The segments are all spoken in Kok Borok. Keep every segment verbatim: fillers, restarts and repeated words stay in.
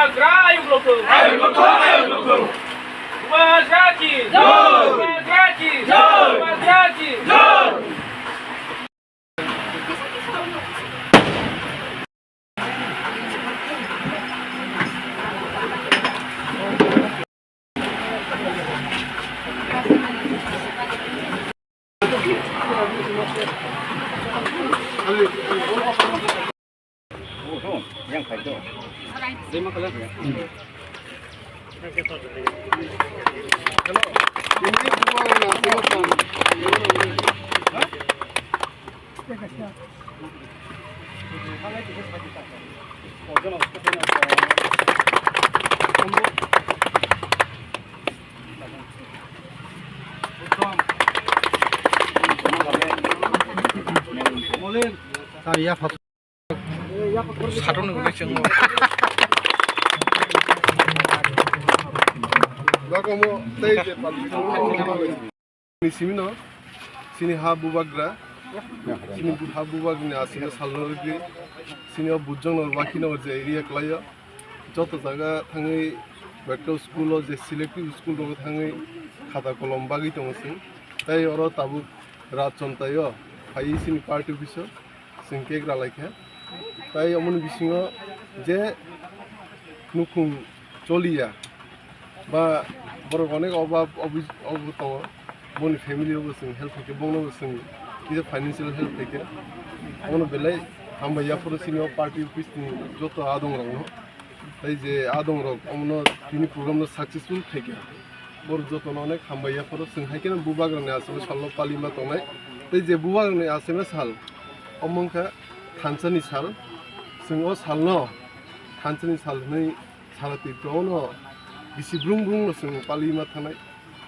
Bubagra ayuk lokthung. Ayuk lokthung, ayuk lokthung. Bubagra ki. Jai. Bubagra ki. Jai. Bubagra ki. Jai. Molin. Satung ni ulo chwng. Dokomo tei je pal. Ni simino, sini ha bubagra, sini bu-, ha bubagrani aswkno salno rwgwi, sini o bujongno wakhino je area kwlaio, joto jaga thangwi, school o je selective school rogo thangwi khata kolom bagwi tongo chwng, tei oro tabuk Rajchontai o phaiwi sini party office o. Chwng kek ralaikha. Tai omoni bisingo je nukhung choliya ba borok onek obab obi-, obo tongo, boni family o bo chwng help khaikha, bono bo chwng kisa financial help khaikha. Obono belai hambai yaphuru chini o party office ni joto adong rokno. Tai je adong rok omono tini program no successful khaikha. Borok jotono onek hambai yaphuru chwng hai kheno bubagrani aswk salo palima tongnai. Tai je bubagrani aswk sal omo wngkha thansa ni sal. Chwng o salno thansa ni sal hwnwi sara Tripura o no bisi brung brung no chwng palima thanai.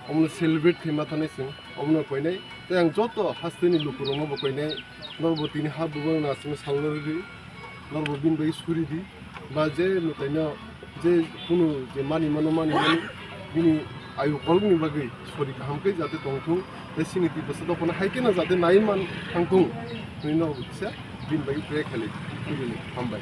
Omono celebrate khaima thani chwng omono koinai. Tei ang joto hasteni lukurokno bo koinai, norokbo tini ha bubagrano aswkno salna rwdi, norokbo bini bagwi suridi, ba je mwtaino je kunu je mani mano mani mani bini ayu kolokni bagwi sori kaham khe jate tongthung, tei sini Tiprasa dophano hai kheno jate nai man thangthung hwnwi norokbo kisa bini bagwi pray khailai. Hambai.